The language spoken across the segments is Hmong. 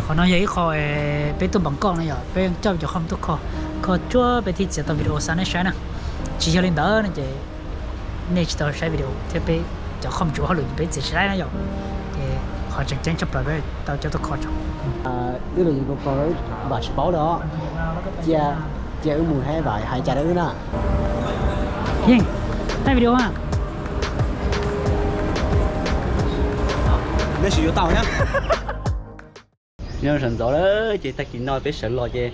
Qhov no yog ib qho peb tuaj Npam Koj no yom, peb coj cov khom tuaj kho, kho tsuag peb thiaj txiav tau video xa nej saib na. Tsis yog li ntawd no ces nej tsis tau saib video thiab peb cov khom tsuas hauj lwm peb txiav tsis laib na yom. Ces qhov tseem ceeb tshaj plaws peb tau coj tuaj kho tso. Twb los yus ko ko vam tsis paub na, cia, cia wb mus hais vam hais cas rau wb na. Yeej, thaij video ha. Neb sim yuav tau thiab. Nyob sawv ntxov lawm ces tag kis no peb sawv los ces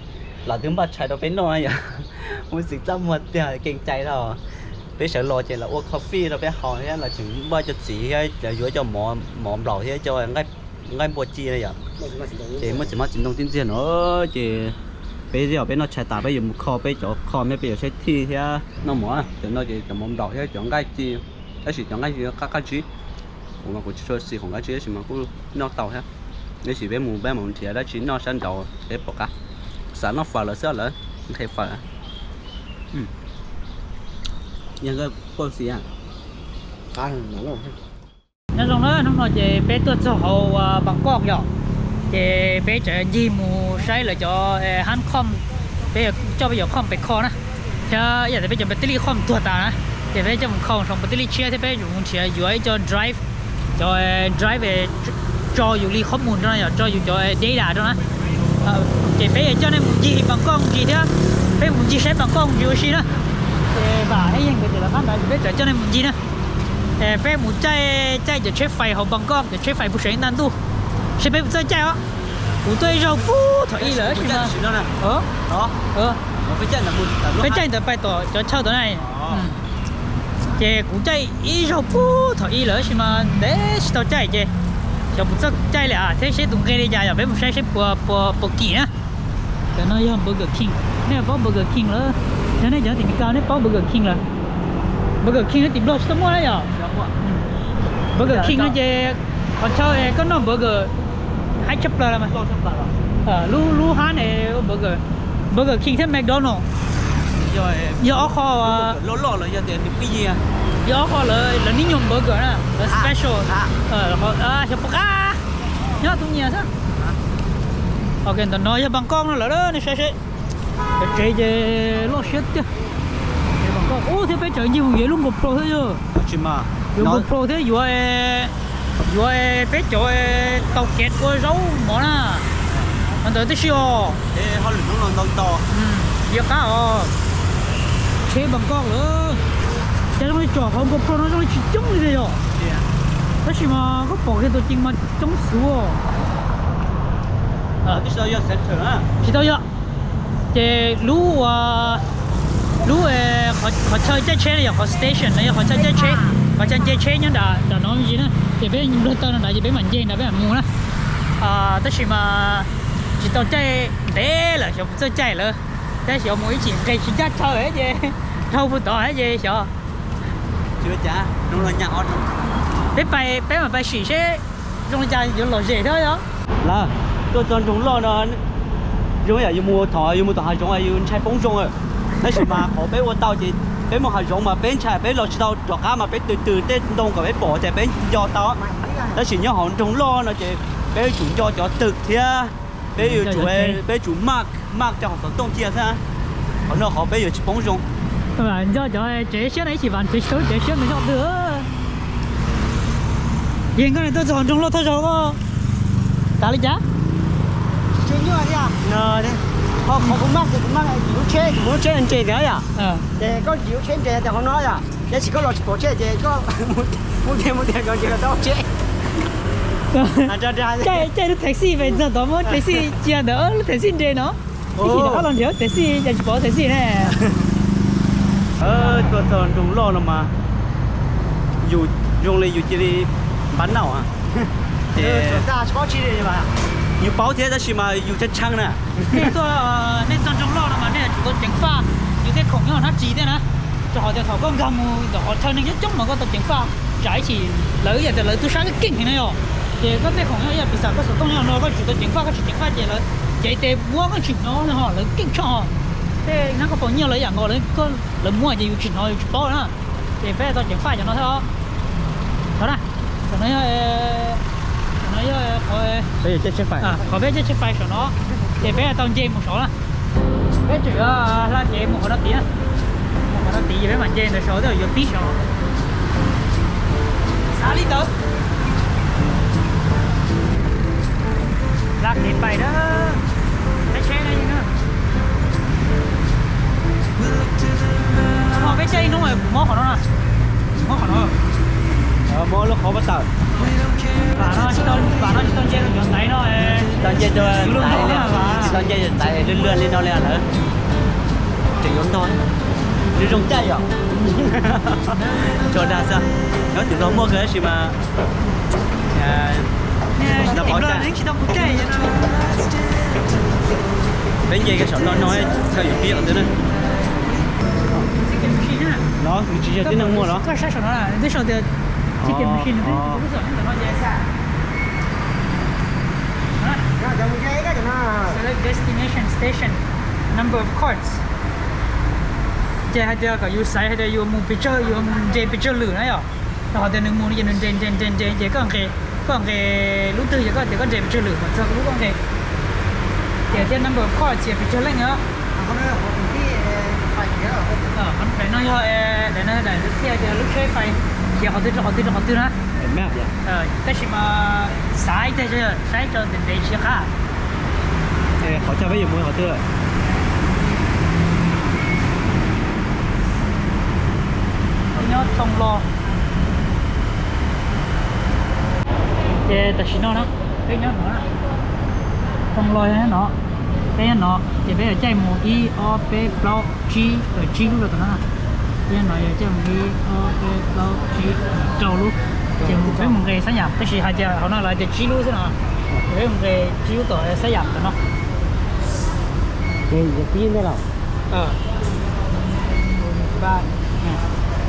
los twb npaj tshais rau peb noj yom. Muaj xeem txaj muag tiag keej cai los. Peb sawv los ces los ua coffee rau peb haus thiab los tseem npaj cov txiv thiab los yuav cov mov nplaum thiab cov nqaij npua ci na yom. Ces muaj txiv mab txiv ntoo tib ntxiag no ces peb yog peb noj tshais tas peb yuav mus kho peb cov kho thiab peb yuav saib thij thiab noj mov. Cov no ces cov mov nplaum thiab cov nqaij ci, tab sis cov nqaij ci qab qab ntsib. Kuv mas kuv tsis tshua xis khoom nqaij ci tab sis mas kuj noj tau thiab. Tab sis peb mus peb mus nrhiav dab tsi noj sab nraud peb pom qab. Xav noj fawm lawm xwb lawm, nqhis fawm. Yog nkawd poj xis. Nyob zoo na, hnub no ces peb tuaj txog hauv Npam Koj yom, ces peb tseem ncig mus saib lawv cov hab khom, peb coj peb cov khom pem kho na, thiab ib yam tias peb cov npam tij lij khom tuag tas na, ces peb coj mus kho saum npam tij lij tshiab thiab peb yuav mus nrhiav yuav ib co drive, cov drive tso yus li qhov mus no yom, tso yus cov data rau na. Ces peb coj nej mus ncig Npam Koj ntsis thiab, peb mus ncig saib Npam Koj ntsis ua si na. Ces vam ib yeej nkawd ces lawv qab ntawd ces peb tseem coj nej mus ncig na. Peb mus caij, caij cov tsheb fais hauv Npam Koj, cov tsheb fais puv seev ib nta ntuj, seb peb puas txawj caij os. Kuv tuaj ib zaug puag thaum ub lawm tab sis mas peb caij ntawd pais tom cov chaw tom na. Ces kuv caij ib zaug puag thaum ub lawm tab sis mas ntev tsis tau caij ces xyov puas txawj caij li thiab seb tus nqe li cas yom, peb mus saib seb puas, puas, puas kim na. Cov no yog Burger King, nej paub Burger King lawm, yog nej cov tim Meskas nej paub Burger King lawm. Burger King no tim Nplog tsis tau muaj na yom. Burger King no ces qhov chaw koj noj burger haib tshaj plaws los mas. Lub, lub hab ne, burger, Burger King thiab McDonald yog ob qho, yog ob qho lawv, lawv nim nyuam burger na, lawv special. Xyov puas qab, nyob tus nyiam xwb. Ok, ntawm no yog Npam Koj no lawm nej saib seb. Cov tsev ces loj siab tiag. Ub, thiab peb tseem ncig mus yuav lub GoPro thiab yog. Yuav GoPro thiab yuav, yuav peb cov tau kev ua zaub mov na. Qhov ntawd tib si os. Yuav qab os. Tsheb Npam Koj lawm. Cas zoo li tsom hauv GoPro no zoo li tsis coob li yog. Tab sis mas koj pom kiag tus ceev mas coob xwb. Tsis tau yog. Ces lub, lub qhov chaw caij tsheb no yog qhov station no yog qhov chaw caij tsheb, qhov chaw nce tsheb nyob nram no me ntsis na. Ces peb npluag taw no nrad ces peb mam nce nrad peb mam mus na. Tab sis mas tsis tau caij ntev lawm xyov puas txawj caij lawm. Tab sis xyov mus ib chim nqes tsis ncaj chaw ces dhau puag tod ces xyov. Peb pais, peb mam pais sim seb zoo li cas yuav lom zem thiab os. Lawm, tuaj txog nroog loj no, zoo yam yus mus thaum yus mus tom hav zoov yus ntshai poob zoo. Tab sis mas qhov peb ua tau ces peb mus hav zoov mas peb ntshai peb los tsis tau rov qab mas peb tws tws tej ntoo kom peb pom tias peb nco tau. Tab sis nyob hauv nroog loj no ces peb yuav tsum nco cov twg thiab peb yuav tsum, peb yuav tsum maj, maj coj qhov xov tooj cia xwb. Qhov no qhov peb yuav tsis poob zoo. Nco cov tsev siab no ib chim vas tsev tau tsev siab no nyob twg. Yeej koj tuaj txog nroog loj thawj zaug koj xav li cas? Qhov kuv maj ces kuv maj lub tsheb, kuv lub tsheb ntses ntawd yom. Ces koj lub tsheb ntses tias hauv no yom, tab sis koj los tsis pom tsheb ces koj mus tiag mus tiag koj tsis tau tsheb. Caij lub taxi pes txog tod muab taxi cia ntawd lub taxi ntses no. Ib chim rov qab los nrhiav taxi ces tsis pom taxi ne. Tuaj txog nroog loj no mas yus zoo li yus cia li npab nauj. Ces yus paub thiab tab sis mas yus tshee tshee na. Nej tuaj, nej txog nroog loj no mas nej yuav tsum tau ceev faj, yus tej khoom nyob hnab ris thiab na. Rau qhov tias thaum koj nkag mus ntawm qhov chaw neeg coob coob mas koj tau ceev faj, tsam ib chim lawv yam tias lawv tub sab keej heev na yom. Ces koj tej khoom nyob ib yam piv xam koj xov tooj nyob no koj tsum tau ceev faj, koj tsis ceev faj ces lawv cev tes muab koj tsis hnov no, lawv keej tshaj. Tej hnab koj pom nyiaj lawv yam nkaus lawv muab ces yus tsis hnov yus tsis paub na. Ces peb tau ceev faj cov no thiab os. Tov na, cov no yog, cov Yog qhov, qhov peb caij tsheb fais saum no, ces peb tau nce mus saud na. Peb tseem yuav hla kev mus qhov no tid na. Mus qhov no tid ces peb mam nce ntawd saud twb yuav pib saud. Xav li ntawd. Hla kev pais na. Peb tsheb na. Peb caij ib hnub mob qhov no na. Mob qhov no. Mob lub qhov pob tawm. Vam no tsis tau nce rau cov ntaiv no. Tau nce rau ntaiv, tsis tau nce rau ntaiv lwj lwj li no li lawm. Tseem yuav ntog. Nws zoo caij yom. Tso dag xwb. Nyob twm los muaj kawg tab sis mas peb nce kiag saum no no koj yuav pib qhov twg na. Los nws tsis yog tib neeg muag los? Select destination station, number of cards. Ces hais tias kom yus xaiv hais tias yus mus pes tsawg, yus mus nres pes tsawg lwm na yom. Rau qhov tias nws mus no ces nws nres nres nres nres ces koj nqes, koj nqes lub twg ces koj tias koj nres pes tsawg lwm mas txog lub koj nqes. Ces thiaj number of cards ces pes tsawg leej os. Daim no yog, daim no daim thiaj tias lub tsheb fais khiav qhov twg rau qhov twg rau qhov twg na. Tab sis mas xav ib teg saib tso ntev ntev tsis qab. Qhov chaw peb yuav mus qhov twg? Nyob Thoo Lo. Ces tam sim no na, peb nyob no, Thoo Lo nyob no, peb nyob no ces peb yuav caij mus ib ob peb plaub tsib, tsib lub rau tom no. Peb nyob no yuav caij mus ib ob peb plaub tsib rau lub. Ces mus peb mus nqes Xab Yam tab sis hais tias hauv no lawv hais tias tsib lub xwb no. Peb mus nqes tsib lub tom Xab Yam tom no. Ces yuav pib ntej los?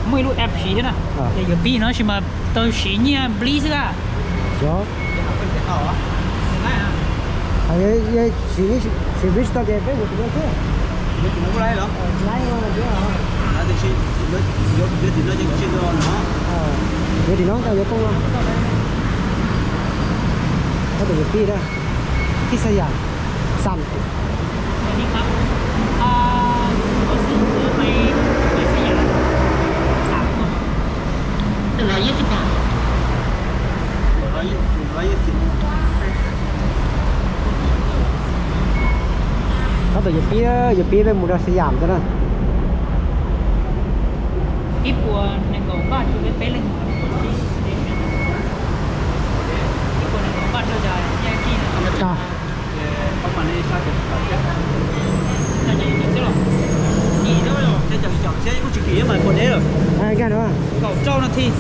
Muaj ib lub app siv thiab na, ces yuav pib no sis mas tau siv nyiaj nplib xwb a. Siv nplib tsis tau ces peb mus tim no xwb. Yuav tim no tau yuav poob no. Tab tom yuav pib na, pib Xab Yam, xam. Tab tom yuav pib, yuav pib peb mus rau Xab Yam xwb na. Ib puas nees nkaum npaj rau peb peb leeg. Ib puas nees nkaum npaj rau cov nyiaj kij no. Kaum rau nas this.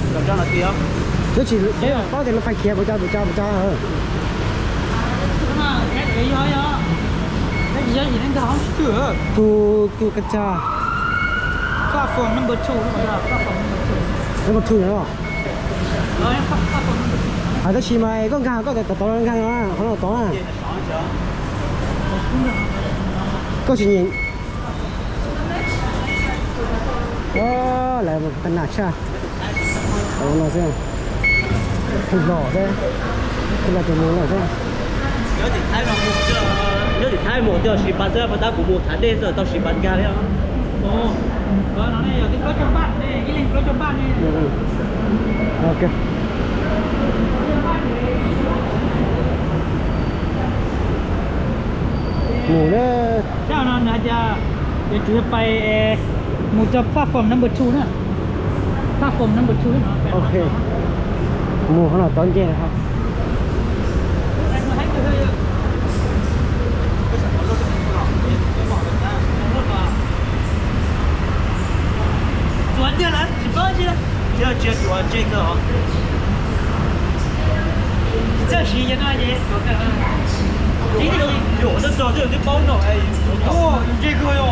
Twb tsis paub tias lub fais khiav puas tso puas tso puas tso. Tus tus ka tsa. Platform number two no. Number two no. Hais tab sis mas koj nkag koj tod tod nkag no, qhov no tod na. Koj tsis nyeem. Lawv mus tag nag tshaj. Ua no xwb. Los xwb. Los tus mus no xwb. Nyob tim Thaib mus tias sis pas xwb, pas tab kuv mus thav dej xwb tau sis pas nkag li. Ok. Mus na. Sab no nws hais tias yuav tsum yog pais mus rau platform number two na. Platform number two. Ok. Mus qhov no tod nce. Tsuav tiag lawm tsis paub tsis. Tsis tsuav ntsej kawg os. Txawj siv yog no ces. Yuav txog twb paub no. Ntsej kawg os.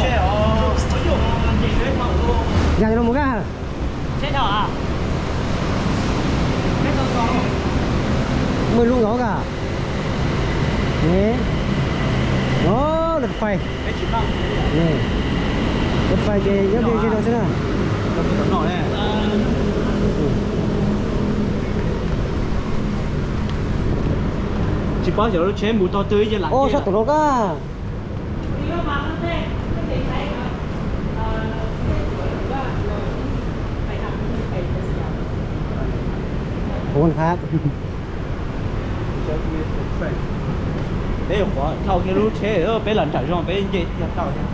Yog no mus kaj. Muaj lub nkaus ka. Ne. Os, lawv fais. Ne. Lawv fais ces nyob peb ze no xwb na. Tsis paub xyov lub tsheb mus tog twg ces lam. Ua sab tus no ka. Ua nqab. Peb yuav qhuav thauj kiag lub tsheb, peb los nram zos peb nce kiag tau thiab.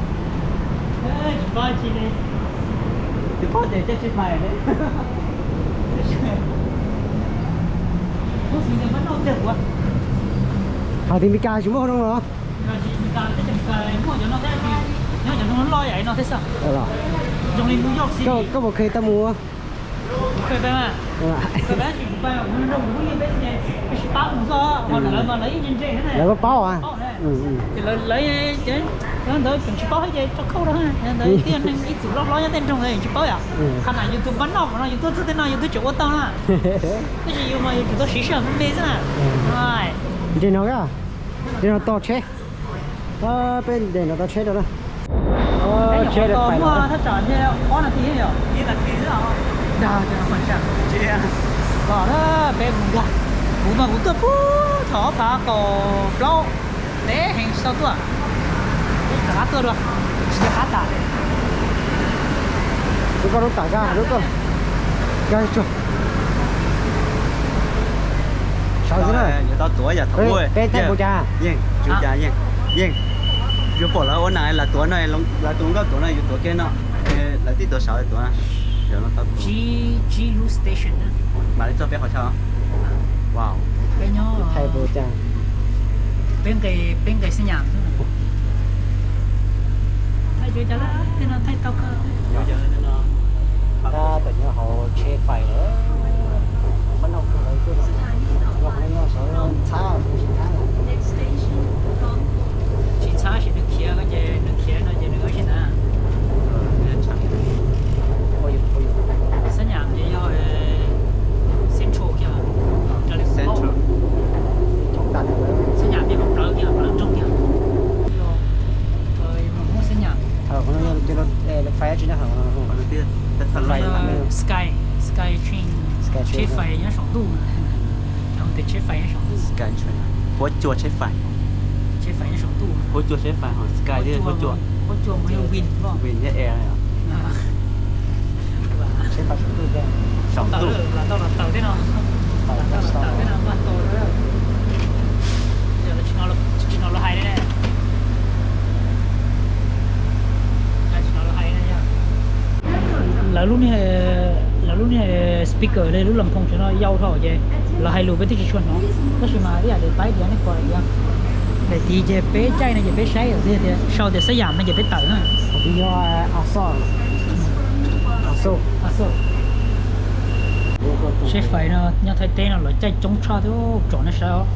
Tsis paub ces caij tsheb fais. Hais tias Meskas tsis muaj zoo los? Koj puas kheev tau mus? Lawv paub paub. Ntawd tseem tsis paub thiab ces tso khauj rau ntawd, tib neeg ib txwm loj hlob nyob tej nroog ntawd tsis paub yom. Qhov na yus tus npab noj no yus tuaj txog tej no yus twb tseem ua tau na. Tab sis yus mas yus tseem tau siv sij hawm me me xwb na. Nres no, nres no tau tsheb. Peb nres no tau tsheb rau na. Tsheb muaj thaj tsam ob nas this yom. Dag los peb mus nkag. Kuv mas kuv tuaj puag thaum ob phav kaum plaub, ntev heev tsis tau tuaj. Rov qab tuaj dua, tsis nco qab tas. Lub koj lub tas nkag lub koj nkag tsuag. Saud xwb na. Yuav tau tuav yam thaum ub peb thaij pus cas. Yeej, tsuas cas yeej, yeej. Yuav pom lawv ua nas lawv tuav no, lawv tus nkauj tuav no yus tuav kiag no. Lawv tib tuav saud tuav. Tsib lub station na. Mam li txog peb qhov chaw. Wow. Peb nyob, peb nqis, peb nqis Xab Nyam xwb. Thaij tsev cas lawm, tej no thaij tau kawg. Tab tom nyob hauv tsheb fais lawm. Mab noj kawg lawv tuaj no, noj saum ntxhab tsis ntxhab. Tsis ntxhab sis nws khiav ces nws khiav no ces nws ua tsis ntxhab. Xab Nyam ces yog central kiag, raws li Xab Nyam ces hauv plawv kiag, plawv nroog kiag. Hmoob Xab Nyam. Sky, Sky Train, tsheb fais nyob saum ntuj. Tus tsheb fais nyob saum ntuj. Huab cua tsheb fais. Tsheb fais nyob saum ntuj. Huab cua tsheb fais ho Sky thiab huab cua. Huab cua mus yog Win, Win thiab Air. Tsheb fais saum ntuj, saum ntuj. Los tau los taws thiab no. Los tau los taws thiab no, maj tau lawm. Tsis no los hais li. Lawv lub niag, lawv lub niag speaker li lub las phoo no yau dhau ces lawv hais lus peb twb tsis tshua hnov, tab sis mas ib yam li paib tias nej pom tias daim tid ces peb caij no ces peb saib tias sau tias Xab Yam no ces peb tawm na. Tsheb fais no nyob Thaib teb no lawv caij coob tshaj thiab, tsom nej saib os.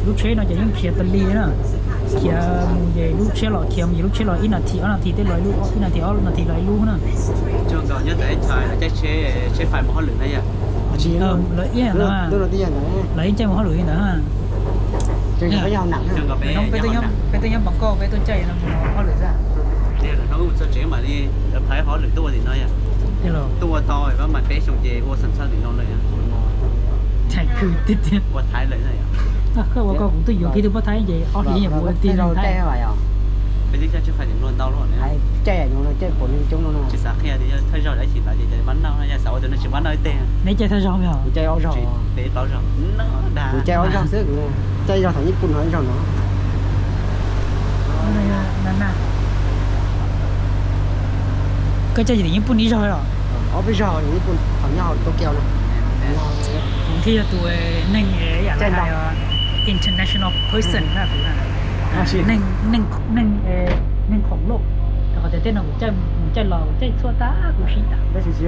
Lub tsheb no ces yeej khiav tas li na. Khiav mus ces lub tsheb los, khiav mus ces lub tsheb los, ib nas this ob nas this tej los ib lub, ib nas this ob nas this los ib lub na. Nyob txawv ib tshais lawv caij tsheb, tsheb fais mus hauj lwm na yom. Lawv yeej caij mus hauj lwm li ntawd. Peb tuaj nyob Pam Nkoj peb tuaj caij no mus hauj lwm xwb. Txog tsev mam li, lawv phais hauj lwm tuaj ua tim no yom. Tuaj ua tau mas peb xyoo ces ua xam txhaj tim no lawm. Ua Thaib lawm. Koj ua koj kuv tuaj yuav kiag tus poj Thaib ces ob hlis yeej ua tib Thaib. Peb twb caij tsheb fais tim no ntau lawm. Tsis xav qhia tias yog thawj zaug dab tsi lawm ces pab noj, yog xav ua tus neeg tsis pab noj ib teg. Neb caij thawj zaug me os? Kuv caij ob zaug. Peb plaub zaug. Kuv caij ob zaug xwb, kuv caij zaug thaum ib pun no ib zaug no. Koj caij tim ib pun ib zaug los? Ob peb zaug ib pun thaum nyob hauv Tokyo no. Kuv thiaj yog tus neeg international person na, neeg, neeg, neeg khoob loj. Rau qhov tias tej no kuv caij mus caij los kuv caij txhua tag kuv sib tag. Tab sis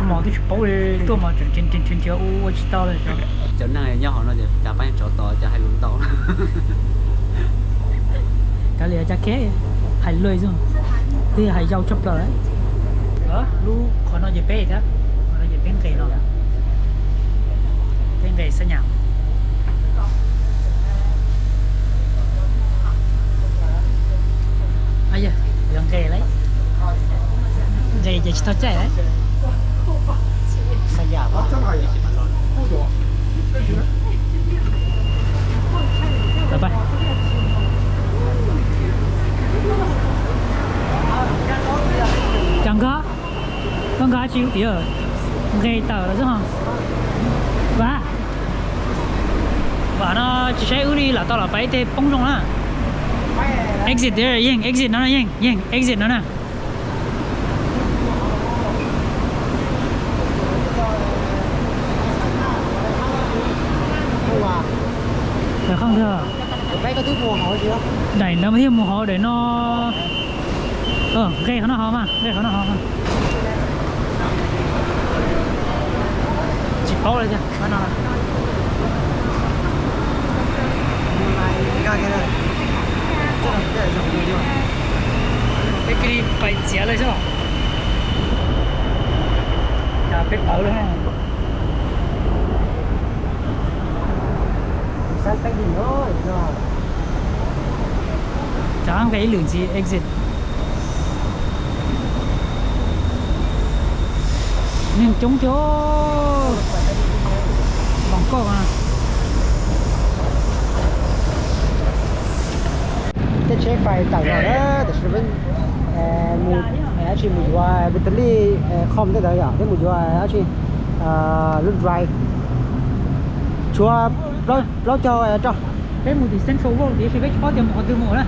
mas twb tsis paub li, tuaj mas tseem nrhiav nrhiav ua ua tsis tau li. Cov neeg nyob hauv no ces cas pab tsov tos cas hais lus ntau. Kav liam cas kev hais lus xwb, twb hais yau tshaj plaws. Lub qhov no ces peb thiab, qhov no ces peb nqes no, peb nqes Xab Nyam. Yog nqes lawm. Ces tsis tau caij. Cas nkag, koj nkag tsis ub tiag, nqes tawm lawm xwb ho. Vam, vam no tsis saib wb li, lam tau los pais ib teg poob zoo na. Exit yeej, exit no na, yeej, yeej exit no na. Daim qhov twg? Daim ntawd mas thiaj mus hauv daim no. Nqe qhov no hauv mas, nqe qhov no hauv mas. Tsis paub li tiag. Peb cia li pais txiav lawm xwb. Cas peb tawv lawm. Tsam nqe ib lwm ntxiv exit. Neeg coob tiag. Npam koj. Tej tsheb fais tawm los na, tam sim no peb mus, dab tsi mus yuav Vitaly, Khom tej ntawd yom, peb mus yuav dab tsi, lub drive. Tshuav plaub caug rau. Peb mus tim Central World tiam sis peb tsis paub tias mus qhov twg mus na.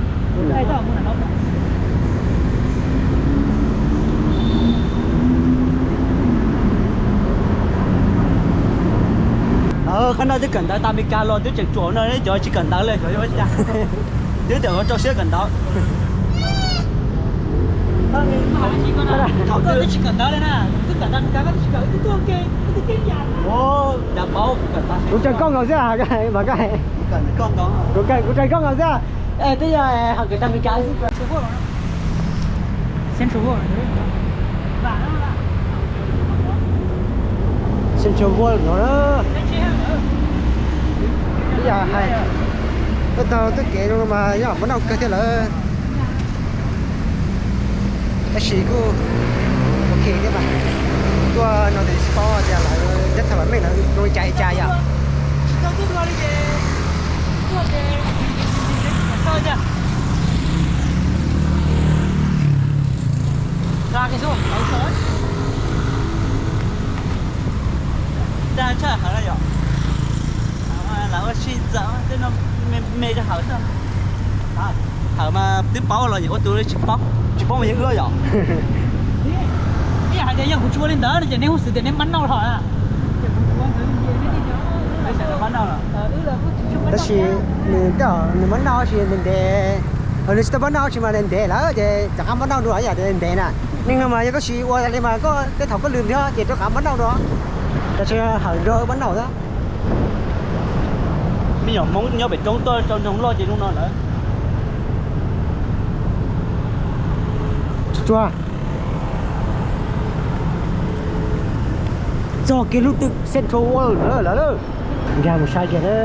Qhov no twb kawm ntawv tas Meskas los twb tseem tsuam no, cov tsis kawm ntawv li cov yuav ua cas. Twb tseem ua rau siab kawm ntawv. Koj twb tsis kawm ntawv li na, twb kawm tas Meskas koj twb tsis kawm, twb tuaj ke, twb ke cas. Kuv raws koj nkaus xwb, kuv raws koj nkaus xwb. Twb yog ho kawm tas Meskas xwb. Central World no na. Ib yam hais, tuaj taug tej kev no mas yog mob nauj kawg thiab lawm. Tab sis kuj ok thiab mas. Tuaj no ces tsis paub tias lawv teb chaws vam meej lawv zoo li cas li cas yom. Dag tshaj hawm na yom. Lawv ua si ntxawm tej no me me rau hawm xwb. Hawm mas twb paub los yog ua tus tsis paub, tsis paub mas yeej ua yom. Ib yam hais tias yog kuv tsis ua li ntawd no ces neb hu xwm tias neb mab nauj hlo na. Tab sis nws, nws mab nauj sis nws ntev, nws tsis tau mab nauj sis mas nws ntev lawm ces rov qab mab nauj dua ib yam tias ntev na. Neeg no mas yog koj tsis ua li mas koj tej thaum koj lwm ntiag ces rov qab mab nauj dua. Tab sis hawm nrog mab nauj xwb. Me nyuam Hmoob nyob pem roob tuaj rau nroog loj ces zoo no lawm. Tsuag, txog kiag lub twg Central World lawm lawm. Nkag mus saib kiag na.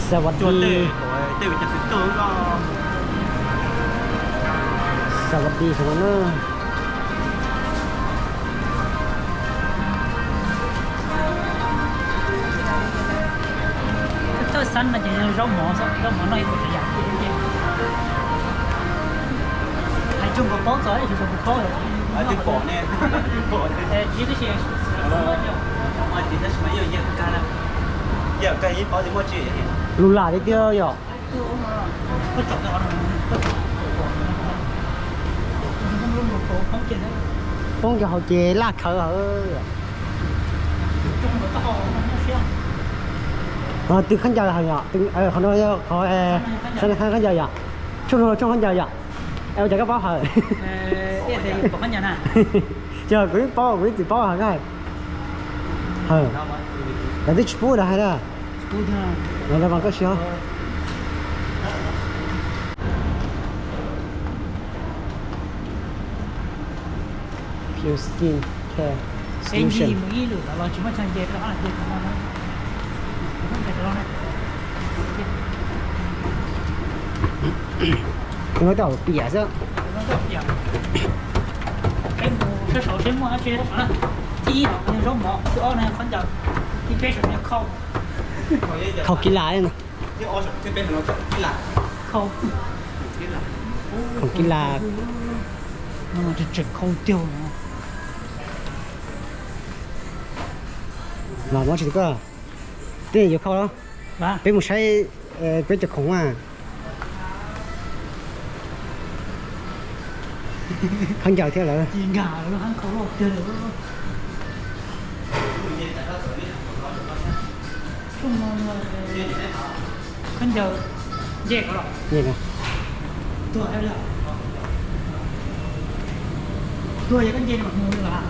Sawv daws, sawv daws na. Thawj xab no ces zaub mov, zaub mov noj ib puas tsav yam. Hais tsoog nkaus paub txog ib tsoog nkaus paub. Lus lam tiag tiag yom. Poob kiag hauv ces laj khawv hawm. Twg khaub ncaws hawm yom, qhov no yog qhov khaub ncaws yom. Tshooj no tshooj khaub ncaws yom. Ua cas koj paub hawm? Ces kuv yeej paub, kuv yeej txiv paub hawm koj hawm. Lawv twb tsis pub lawv hais na. Lawv mas koj siab. Pure Skin Care Solution. Tej no tej zaum piam xwb. Peb mus sab saud seb muaj dab tsi. Thib ib no yog zaub mov, thib ob no yog khaub ncaws, thib peb saum no yog khau. Khau kib las no. Khau kib las. Tseem khau tiag. Los muab tsis koj. Twb yuav khau los? Peb mus saib peb cov khoom mas. Khaub ncaws thiab lawm. Khaub ncaws nce ko los? Nce ko. Tuag, tuag yog koj nce nws mam mus li los?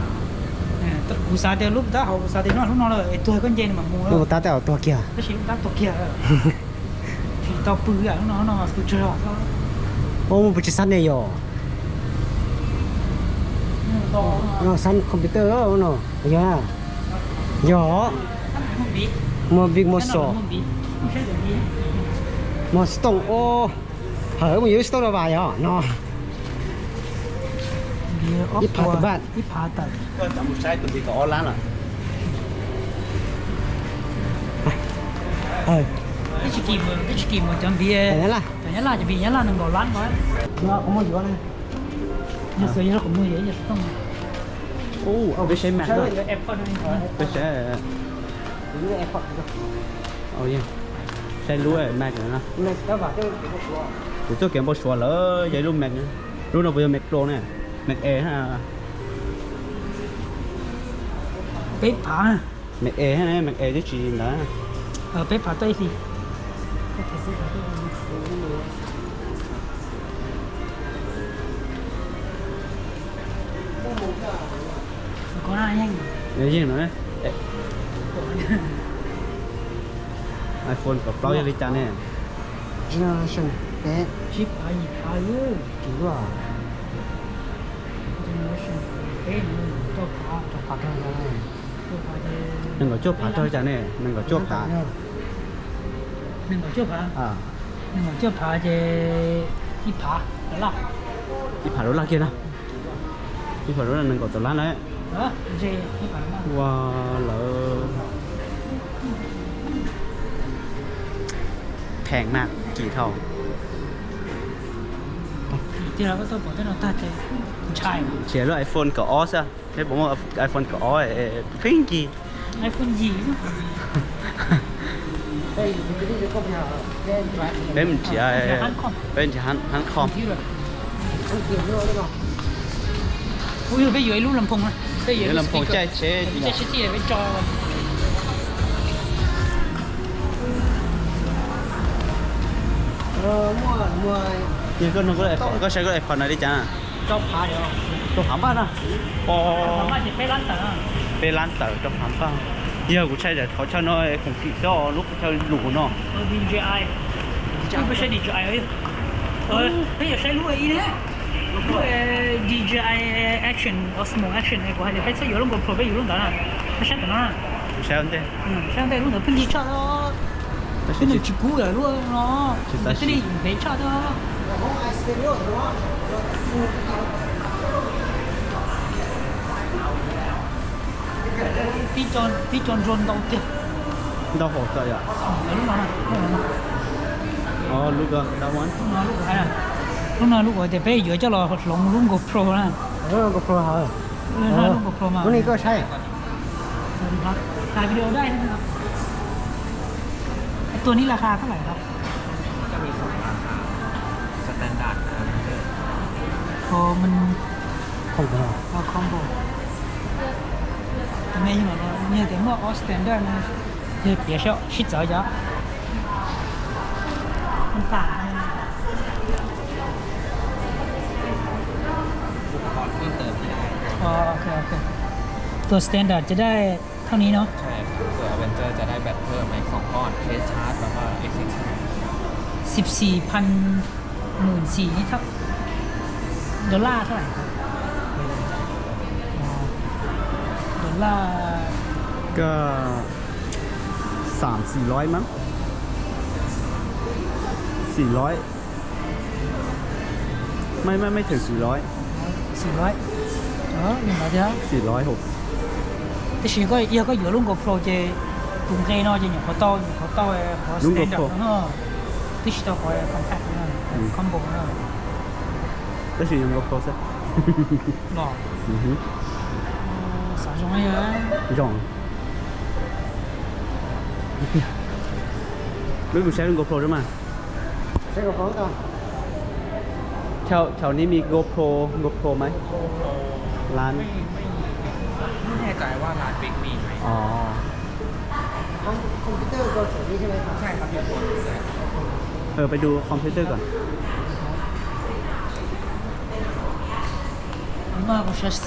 Kuv xav tias lub tab hauv kuv xav tias noj hnub no lawm es tuag koj nce nws mam mus lawm. Lub tab tej zaum tuag kiag. Tab sis lub tab tuag kiag. Tsis tau pw ib yam lub no, lub no pw tsawg os. Ua pw tsis xab ne yom. Xab computer no yog, yog muag big muag xos, muag stone o. Hawm mus yuav stone no vas yog no. Ib phav tus baj. Ib phav tawm. Koj mus saib tus ntiv kaum ob lab lawm. Twb tsis kim mus cov ntiv, cov Nyab Laj, cov Nyab Laj nees nkaum lab ko. Yog xwb yog qhov muag yog ib yam xov tooj. Peb saib Mac, peb saib, saib lub Mac no. Kuv txoj kev npau suav lawm yog ib lub Mac. Lub no puas yog Mac Pro ne? Mac Air. Peb phav. Mac Air ne, Mac Air twb tsis ntawd. Peb phav tau ib hlis. Yeej no. iPhone kaum plaub yog li cas ne? Generation peb. Tsib phav yim phav. Generation peb, rau phav, rau phav rau. Nees nkaum cuaj phav tau li cas ne? Nees nkaum cuaj phav. Nees nkaum cuaj phav. Nees nkaum cuaj phav ces ib phav dollar. Ib phav dollar kiag na. Ib phav dollar nees nkaum tawm lab na. Ua lawm. Pheej mas kim dhau. Nrhiav lub iPhone kaum ob xwb, neb puas muaj iPhone kaum ob? Pheej kim. Peb mus nrhiav, peb nrhiav hab khom. Peb yuav ib lub las phoos, peb yuav las phoos caij tsheb. Koj saib koj iPhone no li cas? Rau phav npaj na. Peb lab tawm rau phav npaj. Yog kuv tshaj qhov chaw no khoom kim xwb, lub chaw lus no. Peb yuav saib lub ib ne, lub DJI Action, Osmo Action, kuv hais tias peb txhob yuav lub GoPro, peb yuav lub ntawd na. Peb saib ntawm no. Saib ntawm lub ntawd pheej yig tshaj, peb nws tsis kub lawm lub no. Nws thiaj li ntev tshaj. Tib co drone ntau tiag. Ntau hauv txawm yom. Lub no, lub no, lub no lub uas tias peb yuav coj los hloov lub GoPro na. GoPro hauv. Lub no lub GoPro mas. Lub no koj saib.ถ่ายวิดีโอได้ใช่ไหมครับ ไอ้ตัวนี้ราคาเท่าไหร่ครับ จะมีสองราคา standard กับ Adventure อ๋อ มัน combo อ๋อ combo แต่แม่ยังบอกว่าเนี่ยแต่เมื่อ all standard นะ Yog piav saib sib txawv cov. Tua standard จะได้เท่านี้เนาะ ใช่ครับ ส่วน Adventure จะได้แบตเพิ่มมาอีกสองก้อน เคสชาร์จ แล้วก็ extension สิบสี่พัน หมื่นสี่นี่เท่า ดอลลาร์เท่าไหร่ครับ อ๋อ ดอลลาร์ ก็ สามสี่ร้อยมั้ง สี่ร้อย Mej, mej, mej thwm xim lov. Xim lov. Xim lov thiab. Tab sis koj yog koj yuav lub GoPro ces tus nqe no ces nyuam qhuav tau, nyuam qhuav tau qhov standard no, twb tsis tau qhov compact no, combo no. Tab sis yog GoPro xwb. Los. Xav zoo. Zoo. Peb mus saib lub GoPro xwb mas.แถว แถวนี้มี GoPro GoPro ไหม ร้าน ไม่ ไม่มี ไม่แน่ใจว่าร้าน Big มีไหม อ๋อ คอมพิวเตอร์ก็แถวนี้ใช่ไหมครับ ใช่ครับ อยู่ตรงนี้เลย เออ ไปดูคอมพิวเตอร์ก่อน Hawm ces,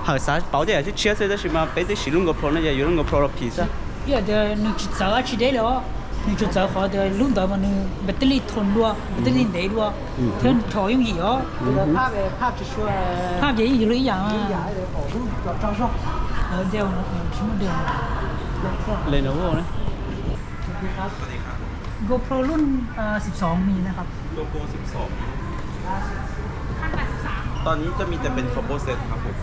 hawm xav pauv tej yam tshiab tshiab xwb tab sis mas peb twb siv lub GoPro no ces yuav lub GoPro los phim xwb. Nws tsis txawv dab tsi deb li os. Nws tsuas txawv qhov tias lub ntawd mas nws battery thoob dua, battery ntev dua, thiab rho yooj yim os. Phaj ces yeej yog li ib yam. Lenovo นะ GoPro รุ่น สิบสอง มีนะครับ GoPro สิบสอง ตอนนี้จะมีแต่เป็น combo set ครับผม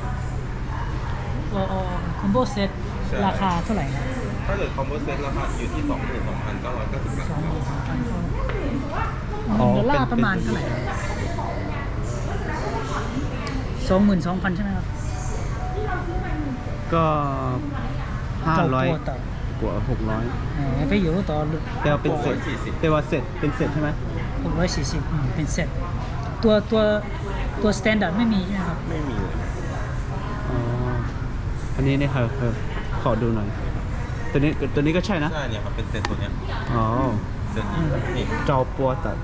อ๋อ combo set ใช่ ราคาเท่าไหร่ครับ ถ้าเกิด combo set ราคาอยู่ที่ สองหมื่นสองพันเก้าร้อยเก้าสิบ บาท สองหมื่นสองพันเก้าร้อย อ๋อ ดอลลาร์ประมาณเท่าไหร่ครับ สองหมื่นสองพัน ใช่ไหมครับ ก็ห้าร้อย กว่า หกร้อย อ๋อ แต่ว่าเป็นเซต เป็นเซตใช่ไหม หกร้อยสี่สิบ อืม เป็นเซต ตัว ตัว ตัว standard ไม่มีใช่ไหมครับ ไม่มีเลย อ๋อ อันนี้เนี่ย เออ เออ ขอดูหน่อย ตัวนี้ ตัวนี้ก็ใช่นะ ใช่เนี่ยครับ เป็นเซตตัวเนี้ย อ๋อ เซตนี้ นี่ เจ้าปัวตัด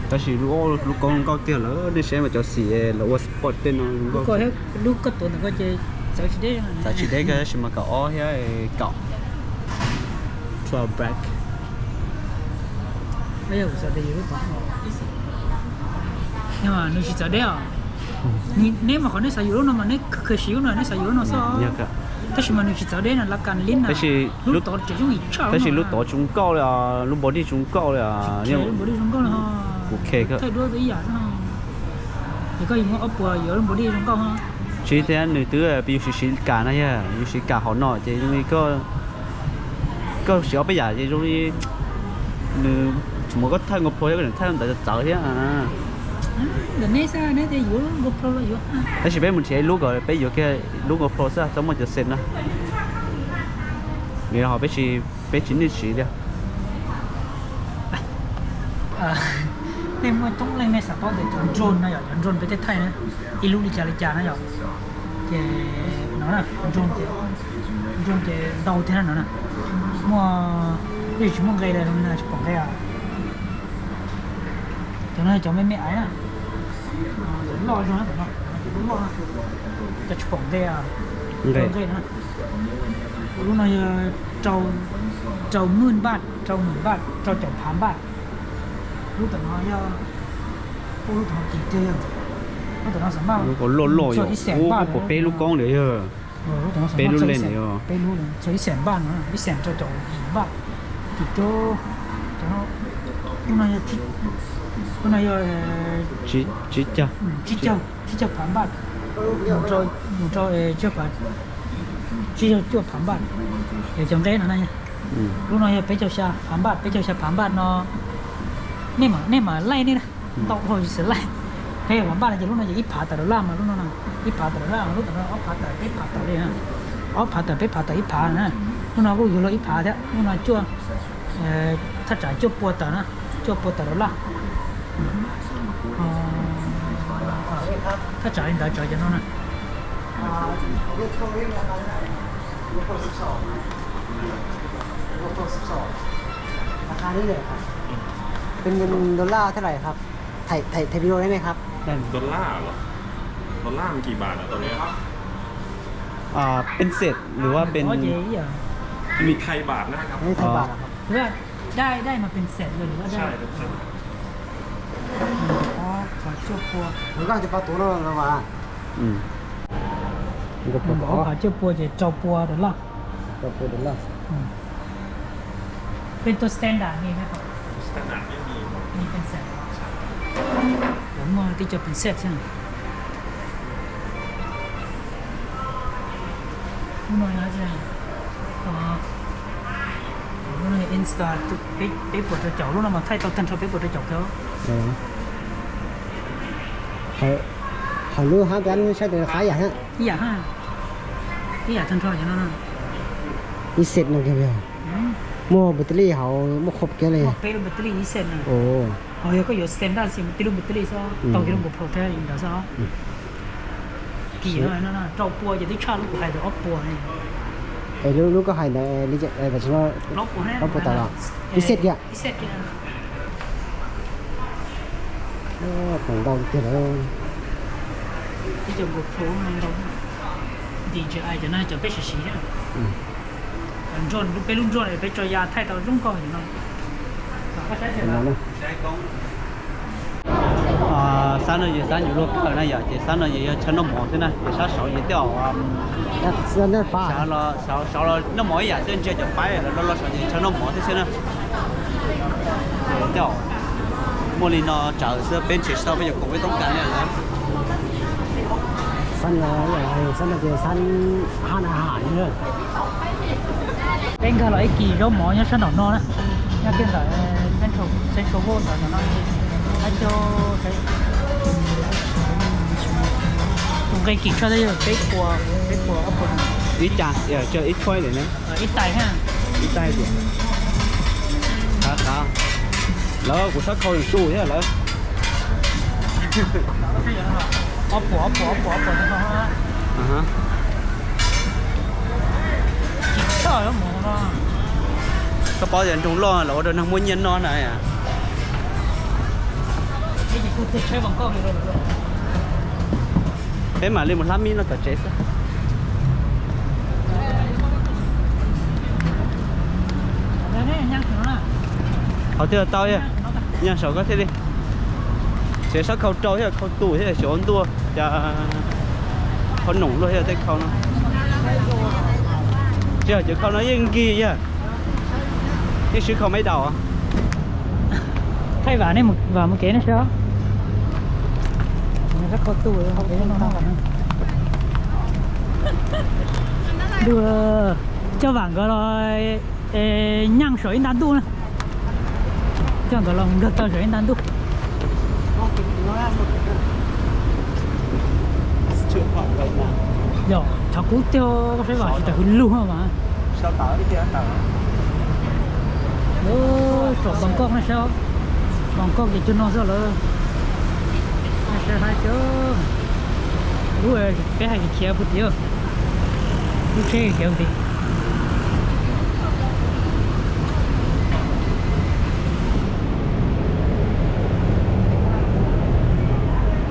Tab sis lub, lub koob zoo nkauj tiag lawm, nej saib mas cov xim lawv ua sport tej no zoo nkauj. Lub koj tuav ntawm ko ces txawv tsis deb, txawv tsis deb kawg tab sis mas kaum ob thiab kaum twelve black. Nws tsis txawv deb os. Neb mas qhov neb xav yuav lub no mas neb kheev siv lub no, neb xav yuav lub no xwb. Tab sis mas nws tsis txawv deb na, la kas lib na. Tab sis lub tod tseem yooj yim tshaj, tab sis lub tod zoo nkauj li os, lub body zoo nkauj li os. Lub body zoo nkauj li os. Kuv kheev thaij duab ib yam xwb. Es koj yuav muab ob puas yuav lub body zoo nkauj. Tsis thiab, nws twb pib yuav siv siv kam na, yog yuav siv kam hauv no ces zoo li koj siv ob peb yam ces zoo li nws tsis muaj koj thaij GoPro thiab koj tseem thaij ntawd txawv thiab. Tab sis peb mus nrhiav ib lub kom peb yuav kiag lub GoPro xwb txhob muaj cov xet na. Nws ho peb tsis, peb tsis niaj siv thiab. Nej muaj coob leej nej xav paub tias cov drone no yog cov drone peb tej thaij na, ib lub li cas li cas na yog. Ces no na, drone ces ntau thiab na no na. Muaj, tsis muaj nqe li, tsis pom nqe. Cov no cov me me aiv na. Loj zog na, cov tsis pom nqe, nqe na. Lub no yog rau, rau mwj npaj, rau mwj npaj, rau caum phav npaj. Lub tom no yog, lub tom no kim tiag, lub tom no xam maj loj loj yog ib xees npaj, peb lub koob ntawd yog. Peb lub leej ntawd yog, peb lub txog ib xees npaj no, ib xees rau caum yim npaj. Kim tiag. Lub no yog, lub no yog tsib caug, tsib caug phav npaj, mus rau tsib caug cuaj phav npaj. Es cov nqe no na, lub no yog peb caug xya phav npaj, peb caug xya phav npaj no. Nej mam laij nej na, ntau dhau tsis xav laij. Peb phav npaj no ces lub no ces ib phav tawm dollar mas lub no na, ib phav tawm dollar mas lub tom no ob phav tawm peb phav tawm li na. Ob phav tawm peb phav tawm ib phav na. Lub no kuj yuav luag ib phav thiab, lub no cuaj, thaj tsam cuaj pua tawm na, cuaj pua tawm dollar. Thaj tsam li ntawd tso cov no na.ราคานี้เลยครับ เป็นเงินดอลลาร์เท่าไหร่ครับ ถ่าย ถ่าย ถ่ายวิดีโอได้ไหมครับ ดอลลาร์เหรอ ดอลลาร์มันกี่บาทอะตอนเนี้ย อ่า เป็นเศษหรือว่าเป็น อ๋อ เจ๊อ่ะ มีไทยบาทนะครับ ไม่ใช่ไทยบาทเหรอครับ หรือว่าได้ ได้มาเป็นเศษเลยหรือว่าได้ ใช่ครับ ใช่ อ๋อ ขอชั่วครัว ผมก็จะปาตัวแล้วมา อืม ขอชั่วครัว เจ็ดเจ้าปัวเดี๋ยวละ เก้าปัวเดี๋ยวละ อืม Peb tuaj standard ni thiab. Standard ni pes xees. Lawv muaj tib co pes xees xwb. Lub no yog lub no install peb puas rau caum, lub no mas thaij tau tag nrho peb puas rau caum kawg. Hauv lub hab peb saib tes qab yam, ib yam, ib yam tag nrho no. Ib xees no kiag, muaj battery hauv, muaj qhov kiag li. Peb lub battery ib xees no. Ho yog koj yuav standard xwb, tib lub battery xwb, tau kiag lub GoPro thiab ntawd xwb. Kim no, rau pua ces twb tshaj lub kuv hais ntawd ob puas. Es lub koj hais ntawd li, plaub puas tawm los? Ib xees kiag. Ntau tiag lawm. Ib co GoPro ntau, D J I cov no cov peb siv siv thiab. Cov drone, peb lub drone peb tso ya thaij tau zoo nkauj li no. Xab no yog xab nyuj luaj kawg na yom, ces xab no yog chaw noj mov xwb na, ces sab saud ces tej zaum saud los noj mov ib yam xwb, ntsia cov paib lawv loj loj saud ces chaw noj mov xwb xwb na. Ces tej zaum muaj li no tsawv xwb, peb nrhiav tsis tau peb yuav koom peb toob kas li lawm. Xab no, xab no ces xab haj na ham. Peb nkag los ib kis zaub mov nyob sab nraum no na, nyob kiag ntawm Central World ntawm no. Ab, tus nqe kim tshaj thiab yog peb puas, peb puas ob puas. Ib cas, ib thoib ib tais, ib tais tias, qav qav, lawv kuv sab khau su thiab lawv. Ob puas, ob puas, ob puas, ob puas. Koj paub tias nroog loj los ua rau neeg muaj nyiaj noj na. Peb mam li mus hlab mib no tom tsev xwb. Qhov twg tau, nyob saum koj thiaj li. Tsev sab khau rau thiab khau tus thiab xyov ntuj cas khau noom luaj thiab tej khau no. Tsis yog cov khau no yeej nkig yog, yeej swb khau maiv daus. Thaij vam nej vam mus kev nej saib. Coj vam nkawd los nyaaj saum ib nta ntuj na. Coj nkawd los nkag taw saum ib nta ntuj. Yog thaum kub tiag koj saib vam tsis tawm hwv lug mas. Tsom Bangkok no saib, Bangkok ces cuag no xwb lawm. Saib haib tiag, lub peb hais khiav puag tid, lub tsheb khiav puag tid.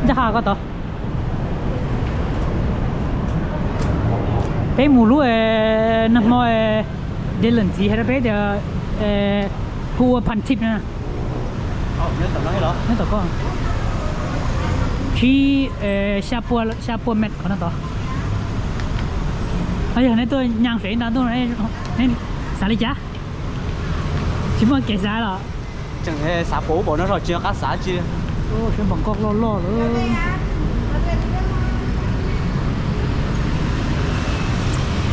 Ncaj qha koj tod. Peb mus lub nag hmo Dylan txiv hais rau peb tias hu ua Pan Tip na. Nyob tom koj, tsib, xya pua, xya pua met qhov no tod. Yog nej tuaj nyaaj saum ib nta ntuj, nej xav li cas? Tsis muaj kev xav los? Tseem xav puas ub puas no, tsis nco qab xav tsi. Saib Bangkok loj loj lawm.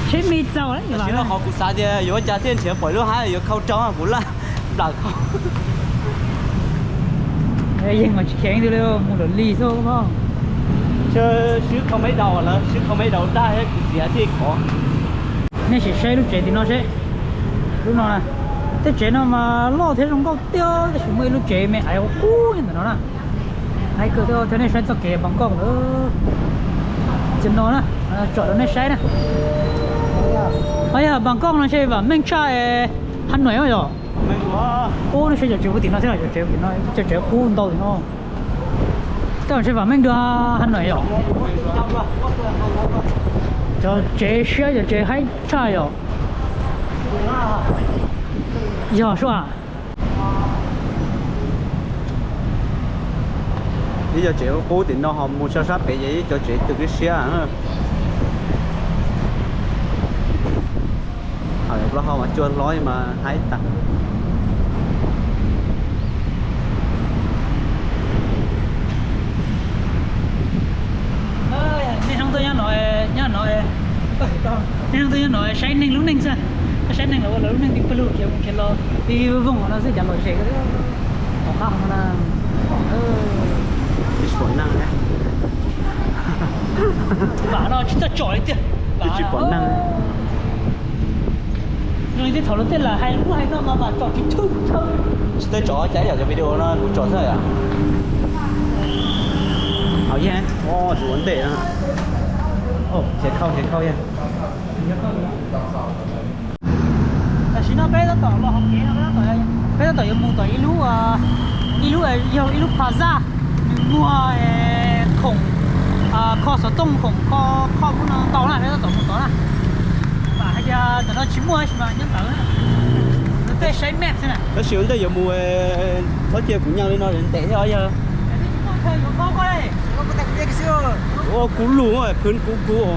Seb me txaus. Qhov kuv xav tias yuav ua cas thiaj nrhiav pom lub hab yuav khau rau kuv laj nplawm khau. Yeej mas tsis khiav ib tug li, mus lawm li xwb. Swb khau maiv daus lawm, swb khau maiv daus daj thiab kuv txiav thiaj khov. Nej sim saib lub tsev tim no seb. Lub no na, tej tsev no mas loj thiab zoo nkauj tiag, tab sis muaj ib lub tsev me aiv qub qub ntawm no na. Aiv kawg thiab, nej saib txoj kev Bangkok lawm. Tim no na, tsom rau nej saib na. Yog Bangkok no ntshe vam meej tshaj Hanoi yom. Ub, nej saib cov tsev puag tim no thiab, cov tsev tim no, cov tsev qub ntau tim no. Tej zaum ntshe vam meej dua Hanoi yom. Cov tsev siab, cov tsev haib tshaj yom. Yog sua. Ib co tsev qub tim no ho mus sab sab pem ces ib co tsev twg siab. Plaub hau mas cua hlob mas haib tag. Tej no twb nyob no saib neeg lub neej xwb, saib neeg los ua lawv lub neej tib pawg lug khiav mus khiav los, tib voog no xwb cas lom zem tom qab hov no na. Vam no tsis txawj tsom li tiag. Tsis pom neeg. Zoo li tej thaum lawv tej lam hais lub hais no mas vam tsom tsis tshwj. Tsis txawj tsom cas yom, cov video no kuv tsom xwb yom. Hauv yeej, tus ua ntej, ces khauj ces khauj yeej. Tam sim no peb tab tom los hauv kev no, peb tab tom yuav mus tom ib lub, ib lub, yog ib lub plaza, nws muag khoom, kho xov tooj, khoom kho, kho lub no ntau na, peb tab tom mus tod na. Vam hais tias ntawm no tsis muaj tab sis mas nyob ntawd na. Nws tej saib map xwb na. Tab sis ua ntej yuav mus, txhob cia kuv nyees li no ntev thiab yog. Ua kuv lug, phwv kuv kuv.